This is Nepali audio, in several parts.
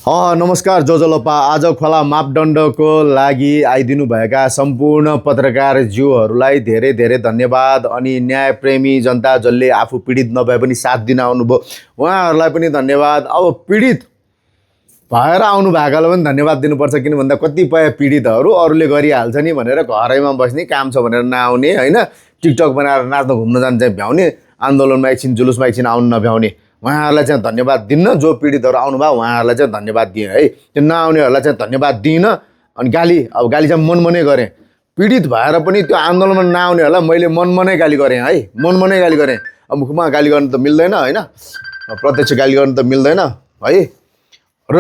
नमस्कार जोजोलोपा। आज खोला मापदण्डको लागि आइदिनुभएका सम्पूर्ण पत्रकारज्यूहरूलाई धेरै धेरै धन्यवाद। अनि न्यायप्रेमी जनता जसले आफू पीडित नभए पनि साथ दिन आउनुभयो उहाँहरूलाई पनि धन्यवाद। अब पीडित भएर आउनु भएकालाई पनि धन्यवाद दिनुपर्छ, किन भन्दा कतिपय पीडितहरू अरूले गरिहाल्छ नि भनेर घरैमा बस्ने, काम छ भनेर नआउने, होइन, टिकटक बनाएर नाच्न घुम्न जान चाहिँ भ्याउने, आन्दोलनमा एकछिन जुलुसमा एकछिन आउनु नभ्याउने, उहाँहरूलाई चाहिँ धन्यवाद दिन्न। जो पीडितहरू आउनुभयो उहाँहरूलाई चाहिँ धन्यवाद दिएँ है। त्यो नआउनेहरूलाई चाहिँ धन्यवाद दिइनँ। अनि गाली चाहिँ मनमनै गरेँ। पीडित भएर पनि त्यो आन्दोलनमा नआउनेहरूलाई मैले मनमनै गाली गरेँ है, मनमनै गाली गरेँ। अब मुखमा गाली गर्नु त मिल्दैन, होइन, प्रत्यक्ष गाली गर्नु त मिल्दैन है। र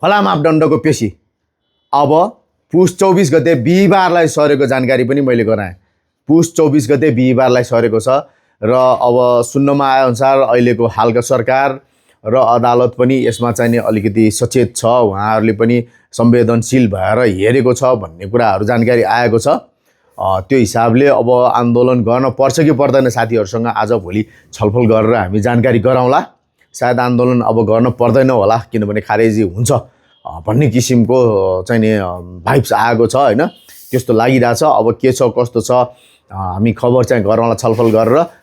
खोला मापदण्डको पेशी अब पुस 24 गते बिहिबारलाई सरेको जानकारी पनि मैले गराएँ। पुस 24 गते बिहिबारलाई सरेको छ र अब सुन्नमा आएअनुसार अहिलेको हालका सरकार र अदालत पनि यसमा चाहिँ अलिकति सचेत छ, उहाँहरूले पनि संवेदनशील भएर हेरेको छ भन्ने कुराहरू जानकारी आएको छ। त्यो हिसाबले अब आन्दोलन गर्न पर्छ कि पर्दैन साथीहरूसँग आज भोलि छलफल गरेर हामी जानकारी गराउँला। सायद आन्दोलन अब गर्न पर्दैन होला, किनभने खारेजी हुन्छ भन्ने किसिमको चाहिँ नि भाइब्स आएको छ, होइन, त्यस्तो लागिरहेछ। अब के छ कस्तो छ हामी खबर चाहिँ गरौँला छलफल गरेर।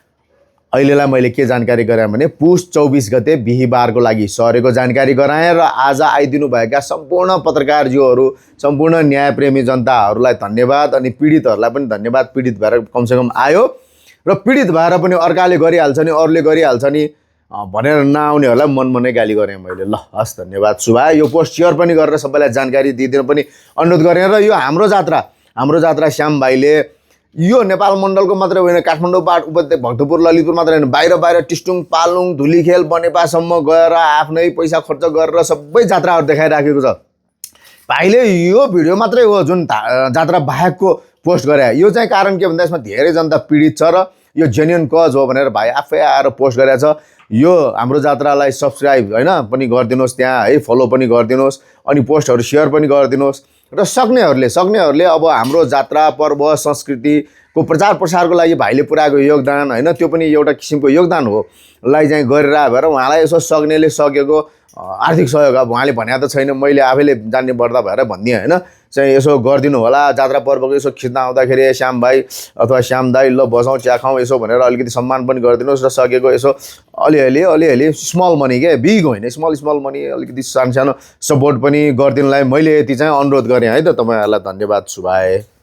अहिलेलाई मैले के जानकारी गराएँ भने पुस 24 गते बिहिबारको लागि सरेको जानकारी गराएँ र आज आइदिनुभएका सम्पूर्ण पत्रकारज्यूहरू, सम्पूर्ण न्यायप्रेमी जनताहरूलाई धन्यवाद। अनि पीडितहरूलाई पनि धन्यवाद। पीडित भएर कमसेकम आयो र पीडित भएर पनि अर्काले गरिहाल्छ नि, अरूले गरिहाल्छ नि भनेर नआउनेहरूलाई मनमनै गाली गरेँ मैले। ल हस्, धन्यवाद शुभा। यो पोस्ट सेयर पनि गरेर सबैलाई जानकारी दिइदिन पनि अनुरोध गरेँ। र यो हाम्रो जात्रा श्याम भाइले यो नेपाल मण्डलको मात्रै होइन, काठमाडौँ पाहाड उपत्यका भक्तपुर ललितपुर मात्रै होइन, बाहिर टिस्टुङ पालुङ धुलीखेल बनेपासम्म गएर आफ्नै पैसा खर्च गरेर सबै जात्राहरू देखाइराखेको छ भाइले। यो भिडियो मात्रै हो जुन जात्रा बाहेकको पोस्ट गरे। यो चाहिँ कारण के भन्दा यसमा धेरै जनता पीडित छ र यो जेन्युन कज हो भनेर भाइ आफै आएर पोस्ट गरेछ। यो हाम्रो जात्रालाई सब्सक्राइब होइन पनि गरिदिनुहोस्, त्यहाँ है फलो पनि गरिदिनुहोस्, अनि पोस्टहरू सेयर पनि गरिदिनुहोस्। र सक्नेहरूले अब हाम्रो जात्रा पर्व संस्कृतिको प्रचार प्रसारको लागि भाइले पुऱ्याएको योगदान, होइन, त्यो पनि एउटा किसिमको योगदान हो लाई चाहिँ गरेर भएर उहाँलाई यसो सक्नेले सकेको आर्थिक सहयोग। अब उहाँले भने त छैन, मैले आफैले जान्ने पर्दा भएर भनिदिएँ, होइन, चाहिँ यसो गरिदिनु होला। जात्रा पर्वको यसो खिच्न आउँदाखेरि श्याम भाइ अथवा श्याम दाइ ल बसाउँ चिया खाउँ यसो भनेर अलिकति सम्मान पनि गरिदिनुहोस्। र सकेको यसो अलिअलि स्मल मनी के बिग होइन, स्मल मनी अलिकति सानो सपोर्ट पनि गरिदिनुलाई मैले यति चाहिँ अनुरोध गरेँ है त। तपाईँहरूलाई धन्यवाद शुभाए।